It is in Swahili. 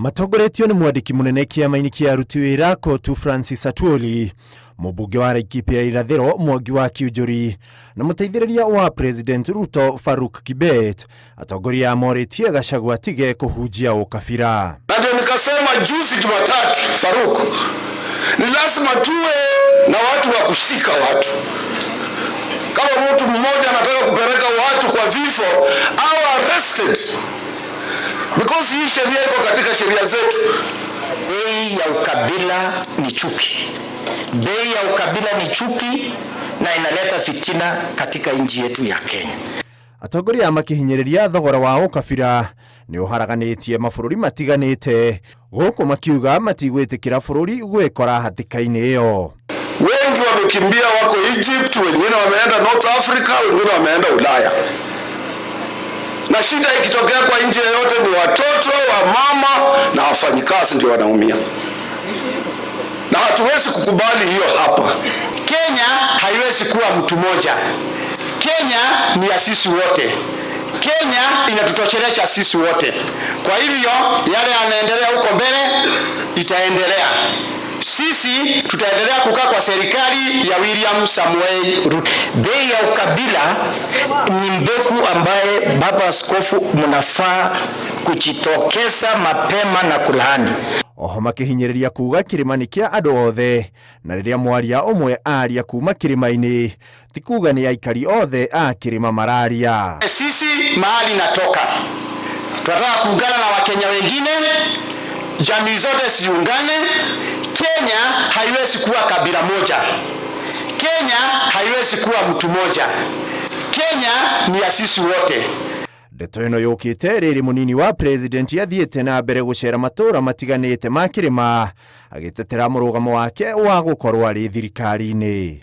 Matongoretio nĩ mwandĩki mũnene kĩama-inĩ kĩa aruti wĩra Kotu Francis Atwoli, mũmbunge wa Laikipia Irathĩro Mwangi wa Kiunjuri na mũteithĩrĩria wa President Ruto Faruk Kibet, atongoria morĩtie Gachagua atige kũhunjia ũkabira. Na ndio nikasema juzi Jumatatu, Faruk, ni lazima tuwe na watu wa kushika watu. Kama mtu mmoja anataka kupeleka watu kwa vifo, au arrested because hii sheria iko katika sheria zetu. Bei ya ukabila ni chuki, bei ya ukabila ni chuki na inaleta fitina katika nchi yetu ya Kenya. Atongoria makĩhinyĩrĩria thogora wa ũkabira nĩ ũharaganĩtie mabũrũri matiganĩte gũkũ makiuga matigwĩtĩkĩra bũrũri gwĩkora hatĩka-inĩ ĩyo. Wengi wamekimbia, wako Egypt, wengine wameenda North Africa, wengine wameenda Ulaya. Na shida ikitokea kwa nchi yoyote ni watoto wa mama na wafanyikazi ndio wanaumia, na hatuwezi kukubali hiyo hapa. Kenya haiwezi kuwa mtu mmoja. Kenya ni ya sisi wote. Kenya inatutoshelesha sisi wote. Kwa hivyo yale yanaendelea huko mbele itaendelea. Sisi tutaendelea kukaa kwa serikali ya William Samoei Ruto. Bei ya ukabila ni mbegu ambaye baba askofu mnafaa kujitokeza mapema na kulaani. Oho makĩhinyĩrĩria kuga kĩrĩma nĩ kĩa andũ othe na rĩrĩa mwaria ũmwe aria kuma kĩrĩma-inĩ ti kuga nĩ aikari othe a kĩrĩma mararia. Sisi mahali natoka, tunataka kuungana na Wakenya wengine, jamii zote ziungane. Kenya haiwezi kuwa kabila moja. Kenya haiwezi kuwa mtu moja. Kenya ni ya sisi wote. Ndeto ĩno yũkĩte rĩrĩ mũnini wa president athiĩte na mbere gũcera matũũra matiganĩte ma kĩrĩma agĩtetera mũrũgamo wake wa gũkorwo arĩ thirikari-inĩ.